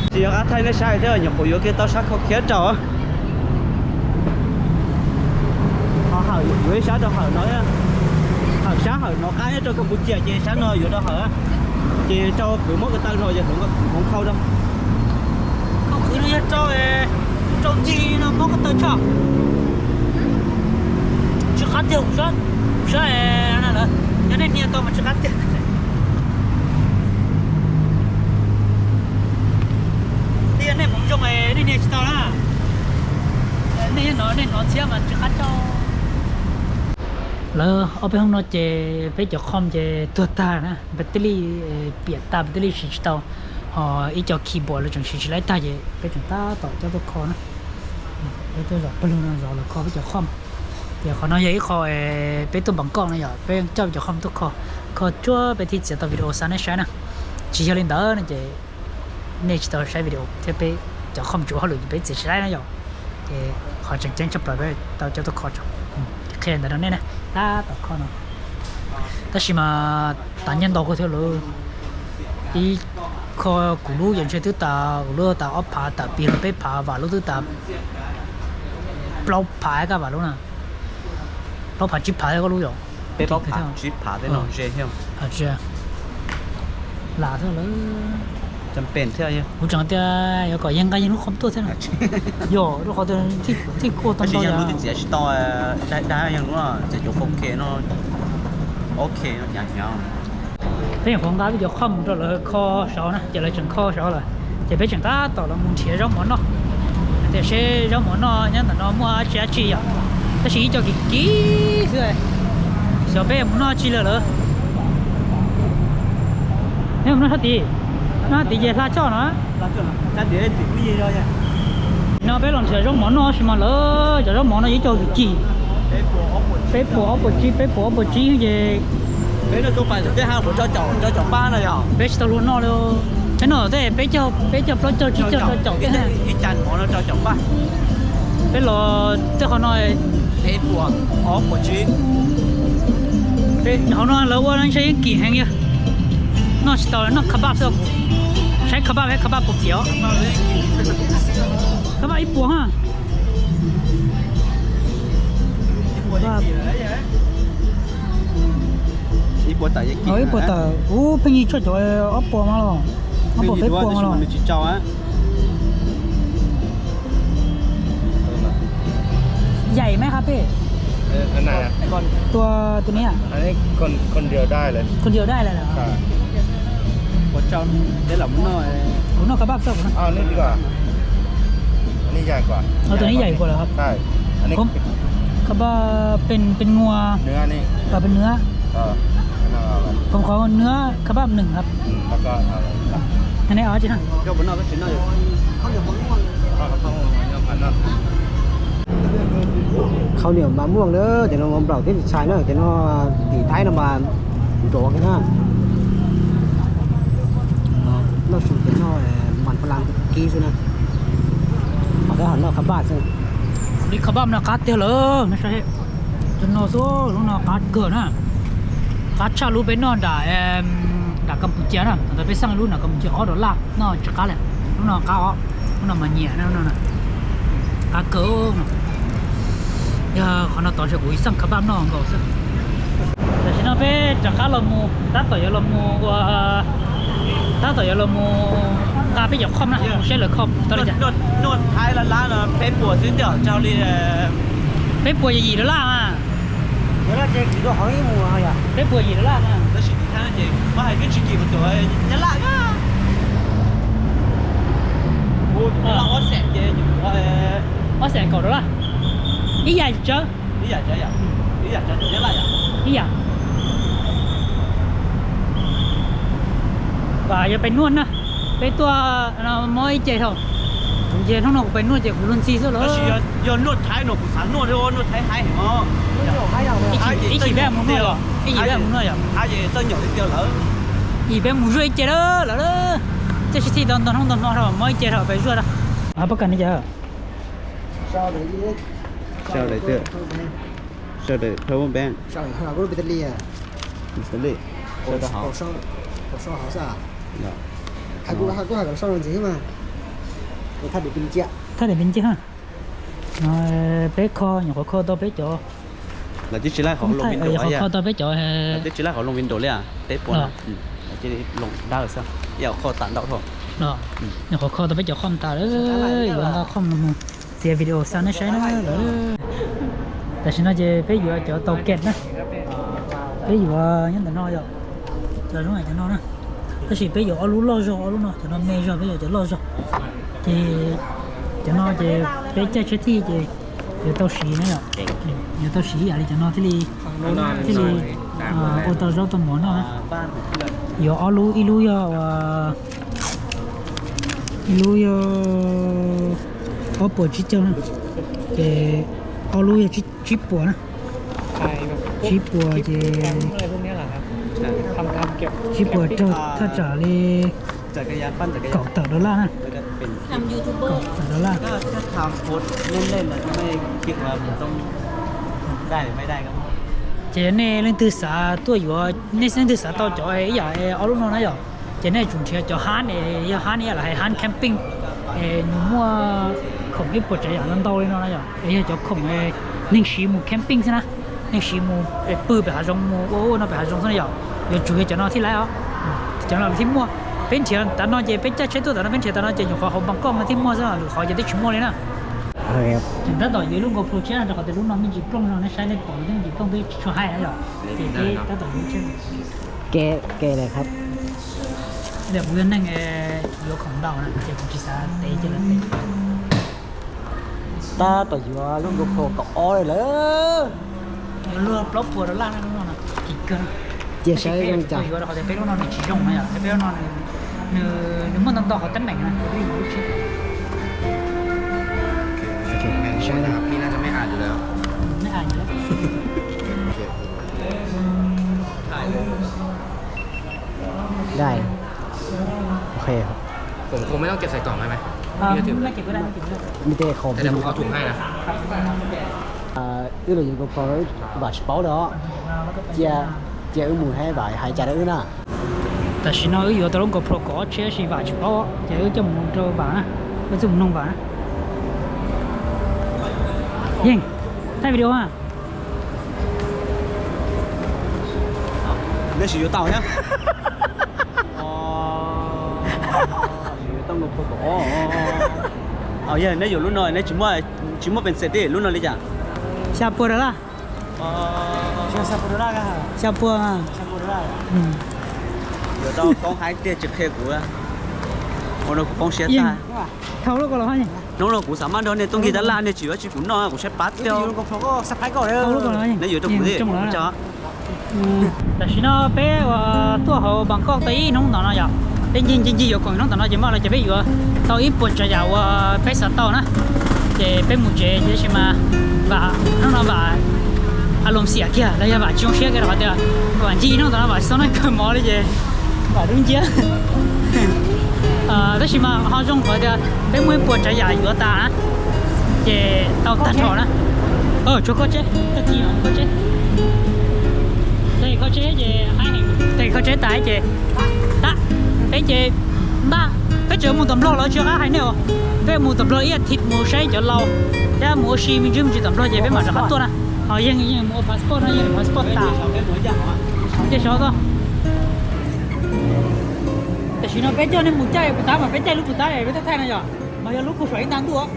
Tsis yog qab thaij nej saib thiab, nyuam qhuv yuav kiag tau sab kho khiab rau. Hawm yuav ib sab rau hawm no, hawm sab hawm no qab nyob rau Campuchia ces sab no yuav rau hawm, ces rau kwv muab ko taw no yog hmoov khau rau. Ko kwv no yog rau, rau ncig no muab ko taw tso. Tsis qab tiag, kuv saib, kuv saib na lawm, yog nej hnia tau mas tsis qab tiag. Tias nej hmoov zoo nej hnia tsis tau na. Nej no nej hnov ntxhiab mas tsis qab tso. Lawv ob peb hnub no ces peb cov khom ces tuag tag na, battery piam tag, battery siv tsis tau, ho ib co keyboard lawv tseem siv tsis laib tag ces peb tseem tab tom coj tuaj kho na. Peb tuaj zov pawg lug no zov lawv kho peb cov khom. Ces qhov no yog ib qho peb tuaj npas nkoj no yom, peb coj peb cov khom tuaj kho, kho tsuag peb thiaj txiav tau video xa nej saib na. Tsis yog li ntawd no ces nej tsis tau saib video thiab, peb cov khom tsis ua hauj lwm ces peb txiav tsis laib na yom. Ces qhov tseem ceeb tshaj plaws peb tau coj tuaj kho tso, qhia ntawd rau nej na, tab tom kho no. Tab sis mas tas nyiaj ntau kawg thiab lawm. Ib kho kuv lub yeej ntshe twb tas, kuv lub tas ob phav, tawm pis los peb phav, Vam lub twb tas plaub phav, koj Vam lub na, plaub phav tsib phav thiab koj lub yom. Peb plaub phav tsib phav tej no ze thiab. Lam thiab lawm. Cam pem thiab. Kuv tseem tias yuav kom yeej nqa yeej lub khom tuaj thiab na. Yog rau qhov tias thiaj kuaj tau ntau yog lub txiav tsis tau, dag dag yeej lub txiav cuv four K no. Ok, hnyav hnyav. Peb nyuam qhuav nqa peb cov khom mus rau lawv kho saud na, ces lawv tseem kho saud lawm, ces peb tseem tab tom los mus nrhiav zaub mov noj. Tias seb zaub mov noj nyob ntawm no muaj dab tsi dab tsi yom, tab sis ib co kim kim xwb. Xyov peb mus noj tsi lawm lawm. Neb mus noj sab tid, noj sab tid ces hla choj no. No peb los nrhiav zaub mov noj sis mas lawv cov zaub mov no yuav ib co kim kim. Peb puas ob puas tsib, peb puas ob puas tsib ces peb tsis tau luag noj li. Peb noj tej peb caug, peb caug plaub caug tsib caug rau caum tej. Peb los tej qhov no, hauv no lawv ua no ntshe yeej kim heev yog. Noj tsis tau, noj kebab xwb. Saib kebab, kebab puas kim os. Kebab ib puas ha. Ib puas tawm, ub, pheej yig tshaj cov ob puas mas los, ob puas peb puas mas los. Yais mab qab peb. Tua tus niag, tus niag dai lawm. Kuv noj kebab xwb. Tus niag yais kuv lawm. Kebab peb, peb ngua, peb nua.ผมขอเนื้อ kebabหนึ่งครับ. Khaub niam mas muaj na, cov no nplaum thiab tsis tshais na, cov no tim Thaib no mas nrov kiag na. Noj su ces noj mas pha las kib xwb na. Ho tab ho noj kha baj xwb. Li kha baj no qab tiag lawm, cov no xwb, lub no qab kawg na. Qab tshaj lub peb noj nram, nram Kas Pus Cia na, thaum peb xaj lub nram Kas Pus Cia ob dollar noj tsis qab li. Lub no qab os, lub no mas nyiam na, lub no na. Qab kawg. Yog qhov no tod ntshe kuv xaj kha baj noj nkaus xwb. Tam sim no peb rov qab los mus, tab tom yuav los mus ua Tab tom yuav los mus nqa peb cov khom na, mus saib lawv khom tau li cas. Noj Thaib lab lab no peb puas xwb, tej zaum raug li peb puas yim dollar mas. Peb puas yim dollar mas. Tab sis tim Thaib ces pab hais twb tsis kim tus Nyab Laj na. Ua ob xees ces ob xees kaum dollar. Ib yam tsawv. Ib yam. Vam yuav pem nuaj na. Peb tuaj mob ib ce thaum, kuv nce hnub no kuv pem nuaj ces kuv luag ntxhi xwb los. Yog nuaj Thaib no kuv xav nuaj, nuaj Thaib haib heev os. Ib chim peb mus nuaj yom, ib chim peb mus nuaj yom. Ib chim peb mus zuaj ib ce lawm lawm. Tej sib txhij tau ntau hnub ntau hmo rau mob ib ce rau peb zuaj rau. Pob kas ne cas? Sau daim twg? Sau daim Power Bank. Sau daim Power Battery. Battery. Sau rau hauv. Thaj daim pin nciaj ha. Peb kho nyuam qhuav kho tau peb cov. Lawv twb tsis laij qhov looj Windows, nyuam qhuav kho tau peb cov. Lawv twb tsis laij qhov looj Windows li, peb puas no. Lawv cia li looj dab xwb, ib yam kho tas ntau dhau. Nyuam qhuav kho tau peb cov khom tas lawm, yuav nqa khom mus txiav video xa nej saib na lawm. Tam sim no ces peb yuav cov tau kem na, peb yuav nyob ntawm no yom, cov zoo cov no na. Tab sis peb yuav ob lub loj zog, ob lub no cov no me zog, peb yuav cov loj zog. Ces cov no ces peb caij tsheb tij ces yuav tau siv na yom, yuav tau siv ib yam li cov no thiaj li, thiaj li ua tau zaub tau mov noj na. Yuav ob lub, ib lub yog, ib lub yog ob puas tsib caug na, ces ob lub yog tsib puas na. Tsib puas ces tsib puas raug thaj tsam li kaum tawm dollar na. Kaum tawm dollar. Ces nej leej twg xav tuaj yuav, nej leej twg xav tau cov ib yam ob lub no na yom, ces nej tsum nrhiav cov hab, yog hab ib yam los hais hab camping, nws muaj khoom ib puas tsav yam ntau ntau li no na yom, es yog cov khoom neeg siv mus camping xwb na, neeg siv mus pw pem hav zoov, mus ua ua no pem hav zoov xwb na yom, yuav tsum yog cov no thiaj laib os. Cov no lawv thiaj muaj. Peb nrhiav tas no ces peb caij tsheb tuaj tas no, peb nrhiav tas no ces nyuam qhuav hauv Bangkok no thiaj muaj xwb, lwm qhov ces twb tsis muaj li na. Tab tom yuav lub GoPro tshiab rau qhov tias lub no me ntsis plooj zog, nej saib nej pom no me ntsis plooj twb tsis tshua hais na yom. Ces peb tab tom yuav tshiab. Ke, ke lawm hab. Kuv yog neeg yuav khoom ntau na ces kuv tsis xav tev ces lawv tev. Tab tom yuav lub GoPro kaum ob lawm. Yuav luag plaub puas dollar na lub no, kim kawg. Cia saib zoo cas. Yuav rau qhov tias peb lub no nws tsis zoo na yom, peb lub no nws muaj ntau ntau qhov teeb meem na.ได้ โอเคครับ ผมคงไม่ต้องเก็บใส่กล่องได้ไหม ไม่เก็บก็ได้ ไม่เก็บก็ได้ ไม่ได้ขอ แต่เดี๋ยวผมเอาถุงให้นะ Wb los yuav GoPro, vam tsis paub lawm os. Cia, cia wb mus saib vam hais cas rau wb na. Tam sim no wb yuav tau lub GoPro kaum ob tsheb tab sis vam tsis paub, ces wb coj mus rau vam na, wb txuj mus noog vam na. Yeej, thaij video ha. Neb sim yuav tau thiab. Yog neb yuav lub no neb tsis muaj, tsis muaj peev xwm tej lub no li cas? Xya puas dollar. Xya puas. Yuav tau koob haib tiag tsis qhia kuv, ua rau kuv poob siab tag. Hnub no kuv xav maj nrog nej tub nkig tab laj, nej tsis yuav tsis kuv noj kuv saib pab thiab. Neb yuav rau kuv thiab. Tam sim no peb uas tuaj hauv Bangkok tau ib hnub ntawm no yom, peb ncig ncig ncig yuav khoom ib hnub ntawm no ces mam los ces peb yuav tau ib puas tsav yam uas peb xav tau na. Ces peb mus tsev tab sis mas vam hnub no vam a loos xiam kiag los yog vam tsis zoo siab kiag rau qhov tias vam ncig hnub ntawm no vam tsis tau noj kawg mov li ces vam dub nciab. Tab sis mas ho zoo qhov tias peb muaj ib puas tsav yam yuav tas na, ces tau tag nrho na. Tshuav koj tsheb, koj tsheb, koj tsheb ces, koj tsheb tas ces tab, peb ces npaj, peb tseem mus tom Nplog los tsis qab hais nej os. Peb mus tom Nplog ib as thiv mus saib cov laus thiab mus ua si me ntsis me ntsis tom Nplog ces peb mam rov qab tuaj na. Ho yeej yeej mus ua passport no, yeej passport tas. Ntej sov koj. Tam sim no peb coj nej mus caij puas tab mas peb caij lub puas tab peb thaij thaij no yog, mas yog lub puag saum ib nta ntuj.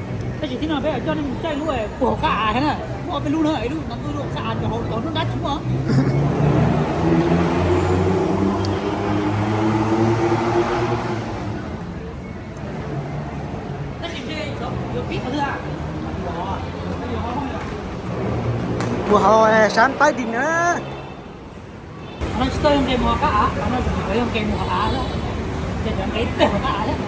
Tab sis tib no peb coj nej mus caij lub puag hauv qab av thiab na, muaj ob peb lub na, ib lub nta ntuj lub qab av, hauv lub nrab tsis muaj. Mus hauv sab Taiv Dij na. Qhov no tsis tau yog nqes mus hauv qab av, qhov no tsuas yog nqes mus hauv av xwb, ces cov nqes teg hauv qab av thiab.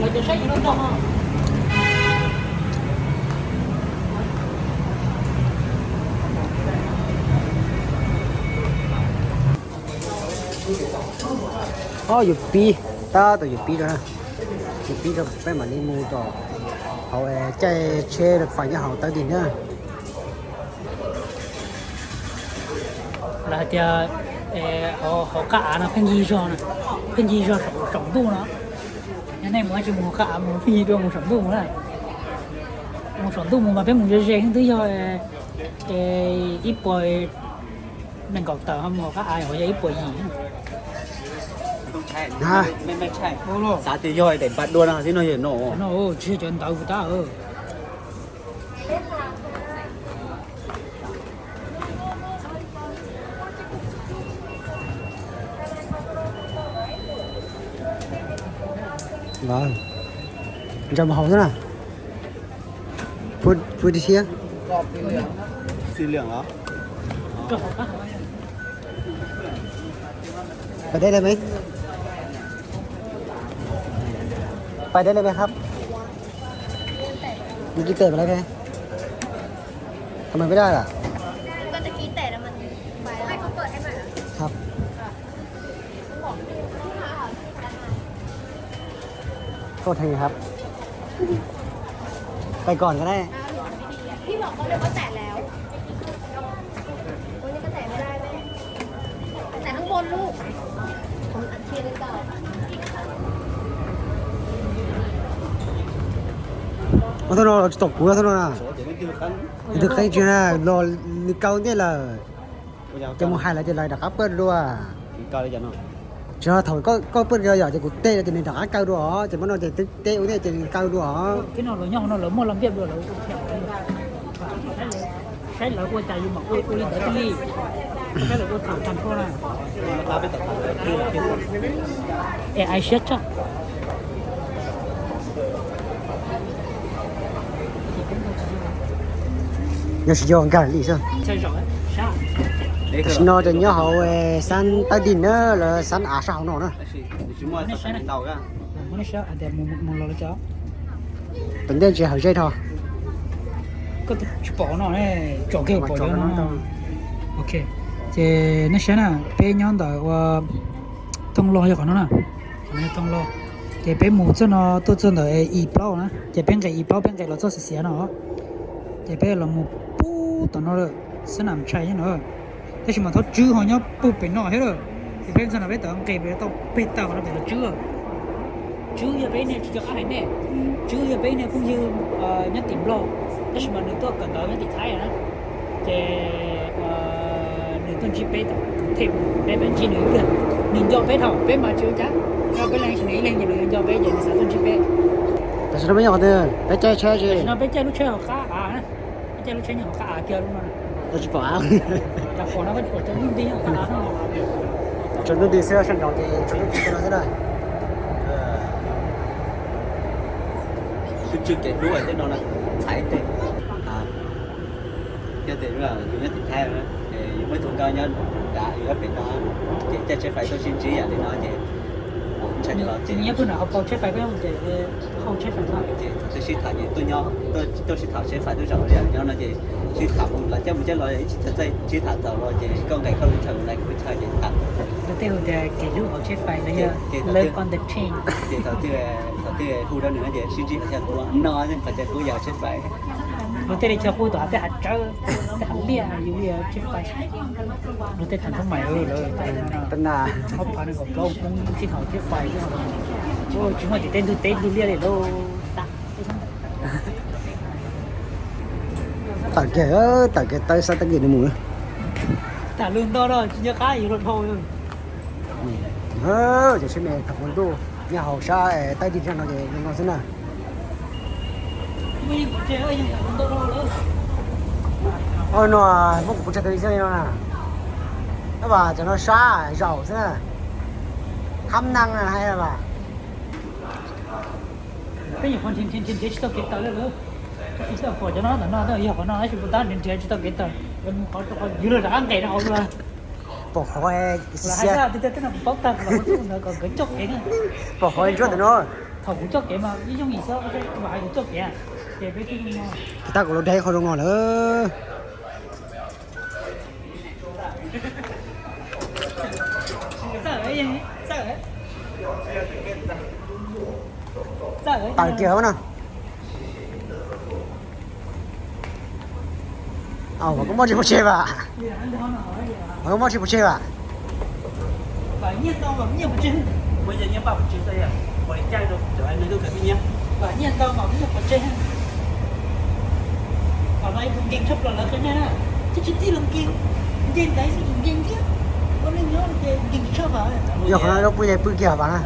Lawv cov saib yus loj tog. Ob, yus pib, tab tom yus pib rau na, yus pib rau peb mam li mus tom hauv caij tsheb fais nyob hauv Taiv Dij na. Lawv hais tias hauv qab av no pheej ncig zog, pheej ncig zog saum ntuj no. Yog nej mus tsis mus hauv qab av mus pheej ncig dua mus saum ntuj mus na. Mus saum ntuj mus mas peb mus ze ze xwb twb yog ib puas nees nkaum tawm, ho mus hauv qab av yog ib puas yim. Xav tias yog daim npaj dua no xwb no yog no. Tsis yog cov ntawd kuv tab. Ntsaws mus hauv xwb na. Pw, pw tiag thiab.ไปได้เลยไหม ไปได้เลยไหมครับ เมื่อกี้เตะไปแล้วไง ทำไมไม่ได้ล่ะ ก็ตะกี้เตะแล้วมันไปแล้ว ให้เขาเปิดให้ใหม่เหรอ ครับ โทษทีครับ ไปก่อนก็ได้ พี่บอกเขาเลยว่าแตะแล้ว วันนี้ก็แตะไม่ได้แม่ แตะข้างบนลูก ของอัดเทียนหรือเปล่า Ua thaum no los tsis tom kuv thaum no na. Nws twb qeeb tsis na, los nws kaw ntej lawm. Ces mus hais lawv ces lawv rov qab pawj dua. Tsis yog thaum koj pawj dua yom, ces kuv teb no ces nws rov qab kaw dua os, ces muab no ces twb teb ua ntej ces nws kaw dua os. Saib lawv ua cas yus mam ua ua li ntawd thiaj li. Saib lawv ua thaum tag nrho na. Es ai siab tshaj. Nyob tsis yog nkag li xwb. Tam sim no ces nyob hauv xab Taiv Dij na, lawv xab av sab hauv no na. Tom ntej ntsis hawm zej dhau. Koj tsis pom no, tsom kiag pom no. Ok, ces nej saib na, peb nyob ntawm ua Tooj Log yog qhov no na. Tooj Log, ces peb mus txog no tuaj txog ntawm i plaub na, ces peb nqes i plaub peb nqes los txog xiav xiav no, ces peb los mus pub tom no lawm, xab nam tshais nyob no. Tab sis mas thaub tswb ho nyob puag pem no thiab lawm. Ces peb txog no peb tawm nqes pem tau peg taw qhov no pem tau tswb. Tswb yog peb ib niag tsis nco qab hais nej, tswb yog peb ib niag phooj ywg nyob tim Nplog, tab sis mas nws tuaj kawm ntawv nyob tim Thaib na. Ces nws tuaj ntsib peb tom them, peb peb ntsib nws ib pliag, nws nco peb dhau, peb mas tsis ua cas, nco peb leej, nws ib leeg ces nws nco peb ces nws xav tuaj ntsib peb. Tam sim no peb nyob qhov twg? Peb caij tsheb tsis? Tam sim no peb caij lub tsheb hauv qab av na, peb caij lub tsheb nyob hauv qab av kiag lub no. Tsis pom av. Cas pom no koj tsis pom tsaus ntuj nti nyob hauv qab av no? Tsaus ntuj nti xwb, sab nraud ces tsaus ntuj nti no xwb na. Tsw tsw kev dub tej no na, txhais tes. Yog tias yus nyob tim Thaib, yus muaj ib tug nkauj nyob nrad, yus nyob pem no, ces caij tsheb fais tuaj sib ntsib yam li no ces ntshai los ces nyob pw no hauv paus tsheb fais, ces thaum twg sib tham ces tuaj nyob, tuaj sib tham tsheb fais tuaj zaum li nyob no ces sib tham mus los caij mus caij los ib chim txog txaij sib tham txaus los ces koj nqes koj lub chaw, kuv nqes kuv lub chaw ces tham. Luag tej hu tias kev hlub hauv tsheb fais no yog love on the train. Ces thaum twg hu rau nws no ces sib ntsib qhov chaw qub no, qhov chaw qub yog tsheb fais. Luag tej li chaw qub tom tej hav tsawb, tej hav liaj yus li tsheb fais. Luag tej tham thoob mais lawm, ob phav nees nkaum plaub Hmoob sib tham tsheb fais, tsis muaj tim tej ntug teb ntug liaj li lauj, tam. Tawm kiag, tawm kiag tawb sab tawb kiag mus. Tam lug nto no tsis nco qab yus hluas dhau. Cov siab me thaum ua ntuj nyob hauv sab tawb dig zog no ces zoo no xwb na. No muab kuv pus tseg tus li xwb no na. Ab, cov no sab zaum xwb na. Hab neeg na hais mas. Peb nyuam qhuav nrhiav nrhiav nrhiav tsis tau kev tawm li lawm. Tsis tau pom cov no ntawm no, yog qhov no tab sis puas tab nrhiav nrhiav tsis tau kev tawm. Mus qhov rau qhov yuav luag rov qab nqes rau hauv. Pom qhov hais tias tej no kuv paub tag, kuv los ua txuj ntawd kom nkawd coj kev na. Pom qhov ntsuab ntawm no. Thaum kuv coj kev mas ib yooj yim xwb, mas hais tias coj kev ces peb twb zoo no. Tab kuv lub dab qhov zoo no lawm. Tawm kiag na. Mas koj muaj tsis pov tseg vas? Mas koj muaj tsis pov tseg vas? Yog qhov no pw pw kiag vas na.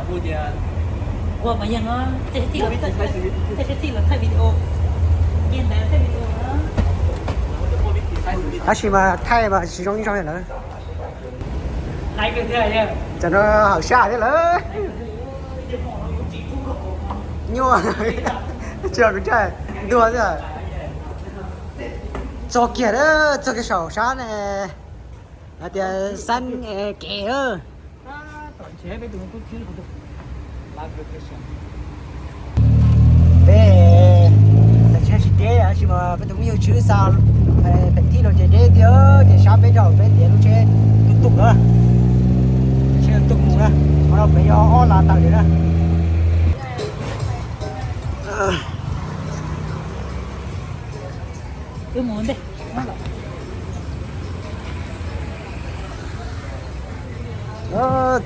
Tab sis mas thaij mas tsis zoo ib zaug li lawm. Tam no hawm sab thiab lawm. Nyuaj, tsis yog kuv ntsaj, ntuag xwb. Txog kiag, txog kiag saum sab ne, hais tias xab kev. Peb txhais tsheb tsis deb tab sis mas peb tus me nyuam tswv xa pem thij los ces deb tiag ces sab peb rau peb tias lub tsheb tus tus na, tsheb tus tus mus na, qhov no pem yog ob las tawm lawm na.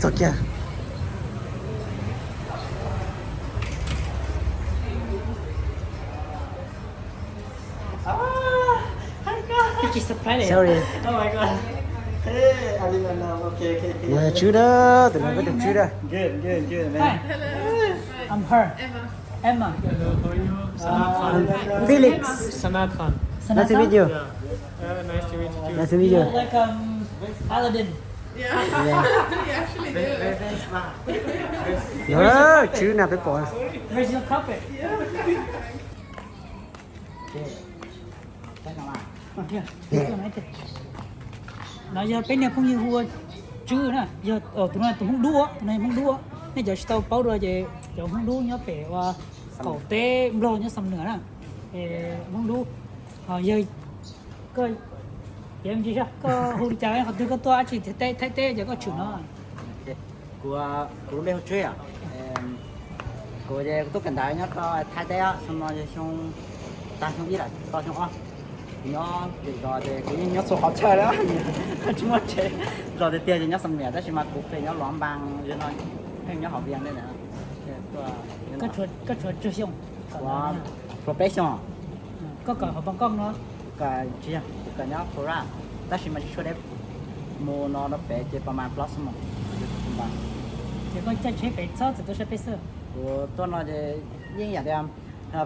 Txog kiag. Sorry. Kuv yog Tswb na, tus no peb tus Tswb na. Hi, I'm her. Emma. Felix. Sanat Khan. Nice to meet you. Nice to meet you. You're like, um, Aladdin. Tswb na peb pom. Where's your carpet? No yog peb niag phooj ywg hu ua Tswb na, yog tus no tus Hmoob Dub, tus no Hmoob Dub. Nej cov tsis tau paub dua ces cov Hmoob Dub nyob pem ua qaum teb Nplog nyob Xam Nuas na. Hmoob Dub, yog koj, koj hu li cas, qhov twg koj tuaj dab tsi Thaib teb ces koj tshwm no. Kuv, kuv lub npe hu Tswb os. Kuv ces kuv tuaj kawm ntawv nyob rau Thaib teb, xyoo no yog xyoo, tag xyoo ib lawm tau xyoo ob. Kuv nyob zos ces kuv yeej nyob txhua qhov chaw li, tsis muaj tsev. Zos tiag tiag ces nyob Xam Nuas tab sis mas kuv pheej nyob Luam Npas, yog no pheej nyob Hom Vias ntawd. Koj tshuav tsawg xyoo? Tshuav peb xyoo. Koj kawm hauv Pab Koj no? Kawm tsis yog, kuv kawm nyob Kho Raj, tab sis mas tsis tshua deb, mus no rau pem ces pas mas plaub xuab moos. Ces koj caij tsheb pem txhob txawm tuaj saib peb xwb? Kuv tuaj no ces yeej yam tias,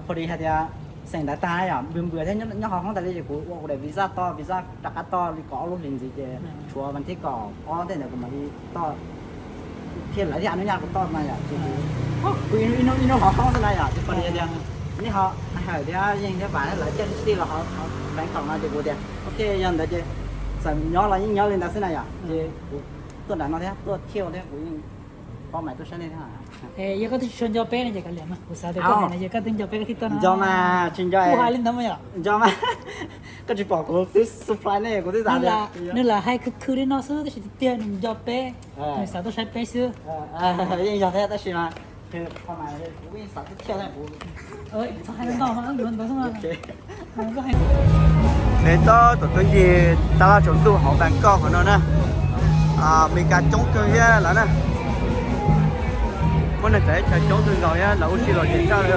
pha li hais tias xeem ntawd tag yom, npws npws thiab nyob hauv hoob tas li ces kuv ua kuv daim visa toj, visa rov qab toj li kaum ob lub hlis ntxiv ces tshuav vas thib kaum ob tej ntawd kuv mam li toj thiaj lawv thiaj nub nyaj kuv toj no yom. Ces kuv ib hnub hauv hoob xwb na yom, ces pha li tias nej ho hawm thiab yeej thiab vas thiab lawv caij tib tij los hauv Pab Koj no ces kuv tias ok, yog ntawd ces txawm nyob los yeej nyob li ntawd xwb na yom. Ces kuv tuaj nram no thiab tuaj thiaj thiab kuv yeej paub mas tuaj saib nej thiab. Yog koj twb tsis tshua nco peb no ces kav liam mas, kuv xav tias koj hais no yog koj twb nco peb koj thiaj tuaj no. Nco mas tsis nco, kuv hais li ntawd mas yom. Nco mas koj tsis pom kuv twb surprise nej, kuv twb xav tias nws lam hais khwv khwv li no xwb tab sis tiag tiag nws nco peb, nws xav tuaj saib peb xwb. Yeej yog thiab tab sis mas kuv xav thiab. Nws tab tom tuaj ncig tab laj tsaus ntuj hauv Bangkok hauv no na. Amelikas coob kawg thiab lawm na. Muaj neeg txawv teb chaws coob kawg nkaus thiab lawv ua si los ces txaj li.